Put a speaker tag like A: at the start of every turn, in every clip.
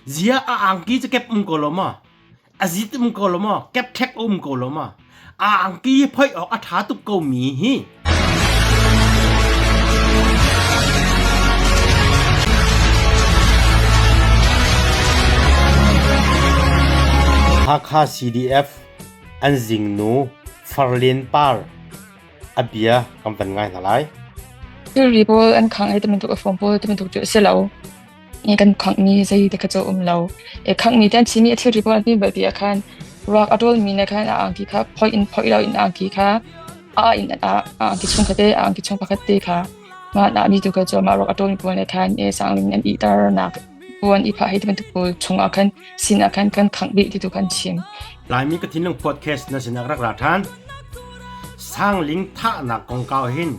A: Zia a angki cu kep um ko lo maw? A zit um ko lo maw? Kep ṭhek um ko lo maw? A angki hi phoih awk a ṭha tuk ko mi hi. Hakha CDF an zingnu Farlen Par a bia kan van ngai hna lai.
B: Thilri pawl an khangh i tibantuk a fawm pawl tibantuk cu a si lo. I kan khanghmi zei te kha cu a um lo. I khanghmi te an chimmi a thilri pawl an hmin bal ti ah khan ruak a ṭawlmi nih khan a angki kha phoih in phoih lo in a angki kha a in a angki chung kha te a angki chung pakhat te kha mah na mi tu kha cu mah ruak a ṭawlmi pawl nih khan e sangling an ihternak puan i phah hi tibantuk pawl chungah khan sin ah khan kan khangh dih ti tu khan chim.
A: Laimi ka thinlung podcast na sinak rak ra ṭhan. Sangling thahnak kongkau hin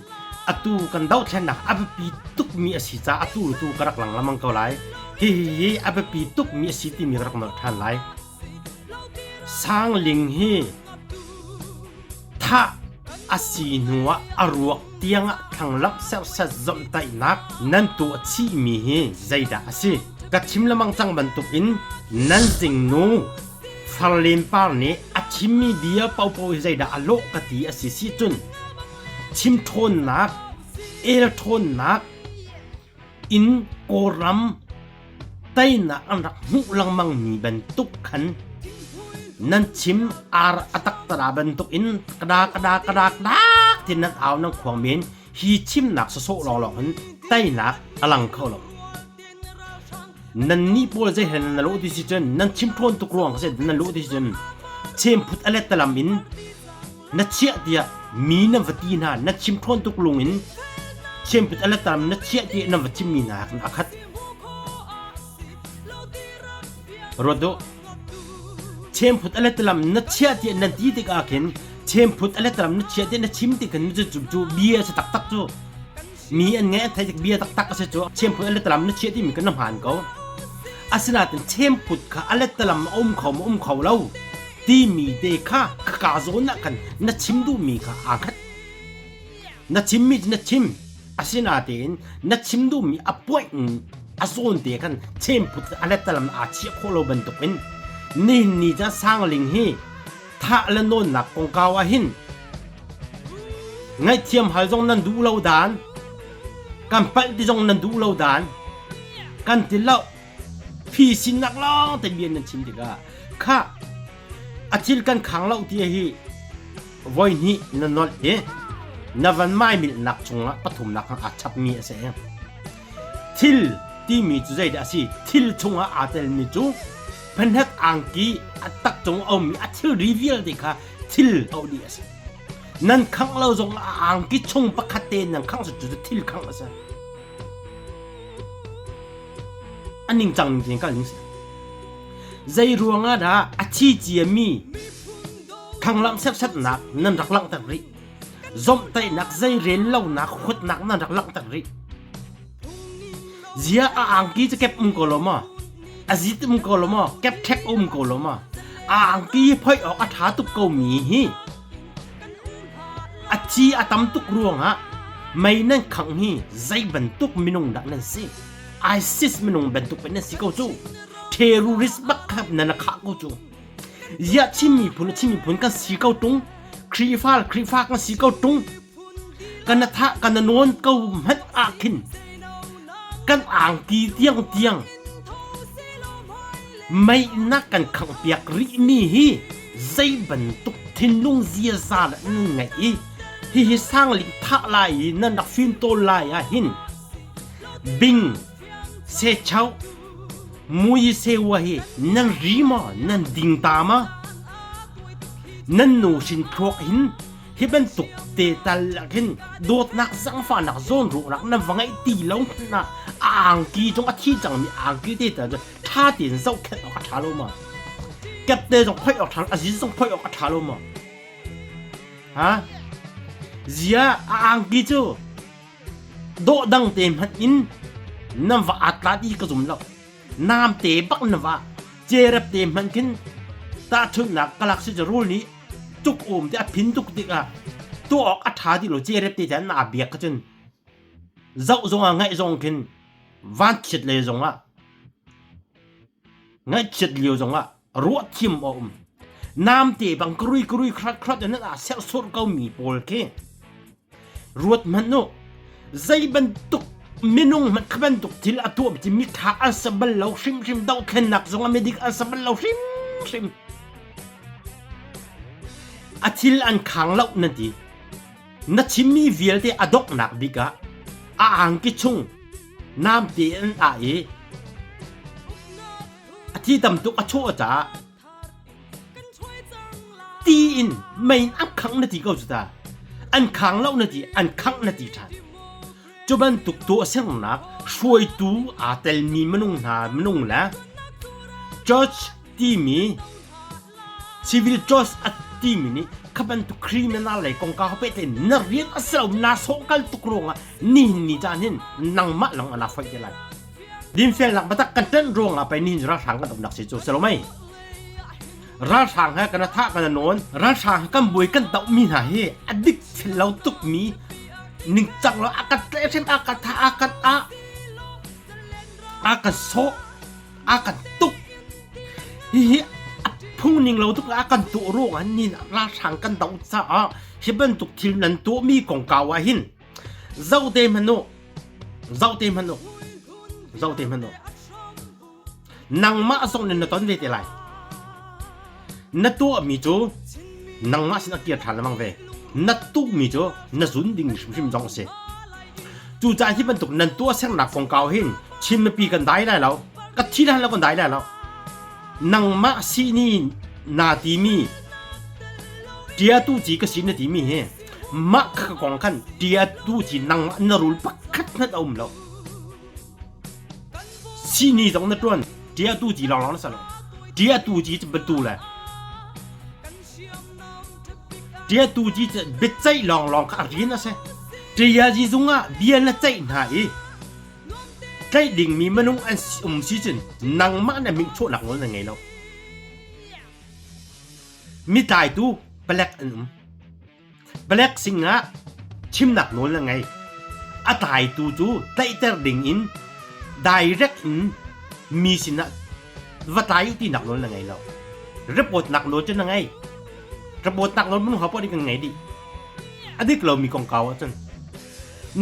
A: atu kan dohthlennak a biapi tukmi a si caah atu tu ka rak lang lengmang ko lai. Hihi a biapi tukmi a si timi ka rak nolh ṭhan lai. Sangling hi thah a si hnuah a ruak tiangah thlanglamh serhsat zomhtaihnak nan tuah chihmi hi zeidah a si? Ka chim lengmang cang bantukin nan zingnu Farlen Par nih a chimmi bia paohpaoh hi zeidah a lawh ka ti a si si cun chim ṭhawnnak, el ṭhawnnak in Kawlram teinak an rak hmuh lengmangmi bantuk khan nan chim ar a taktara bantuk in kada kada kada dak tin nan au nan khuang men hi chimnak sawsawh lawnglawng in teinak a lang kho lo. Nan nih pawl zei hen na lawh ti si cun nan chim ṭhawn tuk ruang se nan lawh ti si cun chemphut a let talam in na chiah tiah mi nan va ti hna na chim ṭhawn tuk lung in chemphut a let talam na chiah tiah nan va chimmi hna khan a khat ruat duh chemphut a let talam na chiah tiah nan ti tikah khin chemphut a let talam na chiah tiah na chim tik khin cu cu bia a si taktak cu Mi an ngeih an theih tik bia taktak a si cu chemphut a letalam na chiah timi kan na hmaan ko. Asinain chemphut kha a letalam a um kho ma um kho lo timi te kha ka zawn ah khan na chim duhmi kha aa khat. Na chimmi cu na chim. Asinain na chim duhmi a point a zawn te khan chemphut a letalam aa chiah khawh lo bantukin nihin ni ca sangling hi thah le nawnnak kongkau ah hin ngaihthiam hal zong nan duh lo dan kan palh ti zong nan duh lo dan kan ti lo phi sinnak lawng te bia nan chim tikah kha a thil kan khang lo ti hi voi hnih na nolh i na van mai milnak chungah pathumnak khan aa chapmi a si thil timi cu zeidah a si thil chungah aa telmi cu Phenhet angki a tak cung a ummi a thilri vialte kha thil paoh dih a si. Nan khangh lo zong a angki chung pakhat te nan khangh cu cu thil khangh a si. A ningcang ning tein kal ning si. Zei ruangah dah a thi ciami khanglamh serhsatnak nan rak langhter rih? Zomhtaihnak zei rel lonak huatnak nan rak langhter rih? Zia a angki cu kep um ko lo maw? A zit um ko lo maw? Kep ṭhek um ko lo maw? A angki hi phoih awk a ṭha tuk ko mi hi a thi a tam tuk ruangah mei nan khangh hi zei bantuk minung dah nan si? ISIS minung bantuk pei nan si ko cu. Terrorist bak kha nan khah ko cu. Ziah Chin miphun Chin miphun kan si ko ṭung. Khrihfa Khrihfa kan si ko ṭung. Kan na thah kan na nawn ko hmanh ah khin kan angki tiang tiang mei na kan khanghpiak rihmi hi zei bantuk thinlung ziaza dah nan ngeih i hihi sangling thah lai i nan rak fimtawl lai ah hin bing sechau mui sewa hi nan ri maw nan ding ta ma nan nu hrin thluak hin Hi bantuk te tal ah khin dawtnak zangfahnak zawnruahnak na va ngeih ti lo hmanh ah a angki zong a thi cangmi angki te tal cu ṭha tein zohkhenh awk a ṭha lo ma? Kepte zong phoih awk ṭha lo, a zin zong phoih awk a ṭha lo ma? Ha? Zia a angki cu dawh dang te hmanh in nan va atlat i ka zum lo. Namte bak na va cerep te hmanh khin tahchunhnak ka lak si cu rul nih tuk um te a phin tuk tikah tuah awk a ṭha ti lo cerep te chan naa biak ka cun zoh zongah ngaih zong khin van chiat le zongah Ngaihchiat lio zongah ruah thiam a um. Namte bang karui karui khrat khrat in nan aa serhsawr ko mi pawl khi ruat hmanh u. Zei bantuk minung hmanh kha bantuk thil a tuah ti mi tha an sa bal lo hrimhrim dohthlennak zongah midik an sa bal lo hrimhrim. A thil an khang lo nan ti. Na chimmi vialte a donghnak bik ah a angki chung namte an ah i a thi tam tuk a chawh caah ti in mei in an khangh na ti ko cu ta. An khang lo na ti, an khangh na ti ṭhan. Cu bantuk tuahsernak hruaitu aa telmi minung hna minung le church timi civil church a timi nih kha bantuk criminal lei kongkau he pehtlaih in na rian a si lo na sawhkal tuk ruangah nihin ni caan hin nangmah lawng an foih te lai. Dinfelnak biatak kan ṭanh ruangah pei nihin ralhrang kan umnak si cu si lo mei? Ralhrang he kan thah kan nawn ralhrang he kan buai kan dohmi hna hi a dik fel lo tukmi ningcang lo a kan tlaihhrem a kan thah a kan ah a kan sawh a kan tuk hihi a phung ning lo tuk a kan tuah ruangah ni ralhrang kan doh caah hi bantuk thil nan tuahmi kongkau ah hin zoh te hmanh u zoh te hmanh u zoh te hmanh u Nangmah zong nih na ton ve te lai. Na tuahmi cu nangmah sin a kir ṭhan lengmang ve. Na tuhmi cu na zun ding hrimhrim zong a si. Cucaah hi bantuk nan tuahsernak kongkau hin Chin mipi kan dai lai lo. Ka thi lai lo kan dai lai lo. Nangmah sihni naa timi ṭiatu ci ka si na timi hi mah kha kong khan ṭiatu ci nangmah na rul pakhat hmanh a um lo. Sihni zong na ṭuan. Ṭia tu ci lawnglawng na ser lo. Ṭia tu ci cu batu le ṭia tu ci cu biaceih lawnglawng kha a rian a si. Ṭia ci zung ah bia na ceih hna i tlaih dingmi minung an um si cun nangmah na mingchuahnak nawl na ngei lo. Mi tlaitu palek an um. Palek singah chimnak nawl na ngei. A tlaitu cu tlaihter ding in direct in mi sinah va tlai u tinak nawl na ngei lo. Report-nak nawl cu na ngei. Report-nak nawl minung ho poah nih kan ngei dih. A dik lomi kongkau ahcun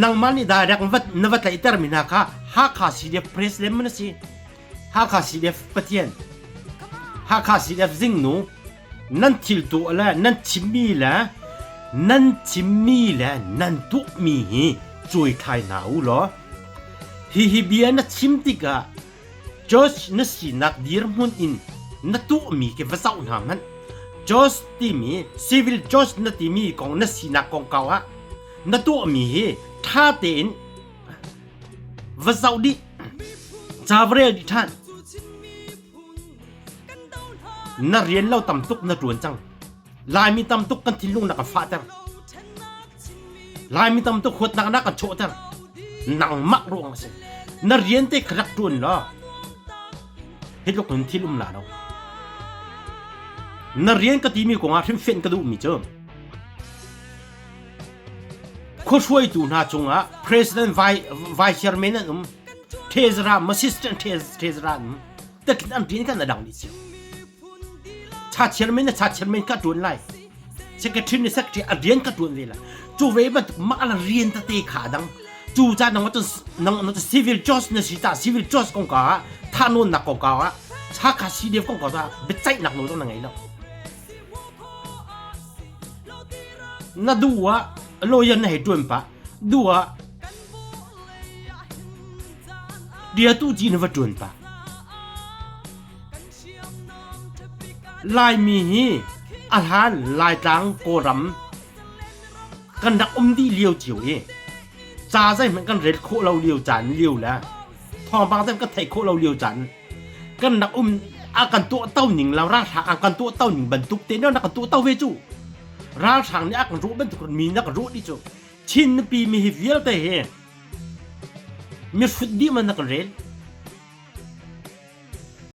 A: nangmah nih direct na va tlaihter mi hna kha Hakha CDF President man a si. Hakha CDF Pathian. Hakha CDF Zingnu. Nan thil tuah le nan chimmi le nan chimmi le nan tuahmi hi cuaithlai hna u law hihi bia na chim tikah judge na sinak dirhmun in na tuahmi khi va zoh hna hmanh. Judge timi civil judge na timi kong na sinak kongkau ah na tuahmi hi ṭha tein va zoh dih. Ca va rel dih ṭhan. Na rian lo tam tuk na ṭuan cang. Laimi tam tuk kan thinlung na kan fahter. Laimi tam tuk huatnak na kan chawhter. Nangmah ruang a si. Na rian te kha rak ṭuan law hi tluk in thil um la lo. Na rian ka timi kongah hrimhfianh ka duhmi cu khuahruaitu hna cungah President Vice Chairman an um. Treasurer, Assistant Treasurer an um. Takin an rian kan a dang dih cio. Cha chairman na cha chairman ka ṭuan lai. Secretary na secretary a rian ka ṭuan ve lai. Cu ve bantuk mah la rian tete kha a dang. Cu ca nang cun nang civil judge na si ta civil judge kong ka ah thahnawnnak kong ka ah Hakha CDF kong ka ah biaceihnak nawl zong na ngei lo. Na duh ah lawyer na hei ṭuan pah. Duh ah Biatu ci na va ṭuan pah. Laimi hi a hlan Laitlang Kawlram kan rak um dih lio cio i ca zeihmanh kan rel khawh lo lio caan lio le thawngpang zeihmanh kan theih khawh lo lio caan kan rak um a kan tuahto ning lo ralhrang an kan tuahto ning bantuk te na kan tuahto ve cu ralhrang nih a kan ruah bantuk mi na kan ruah dih cu Chin nupi mi hi vialte hi mihrut dih man na kan rel.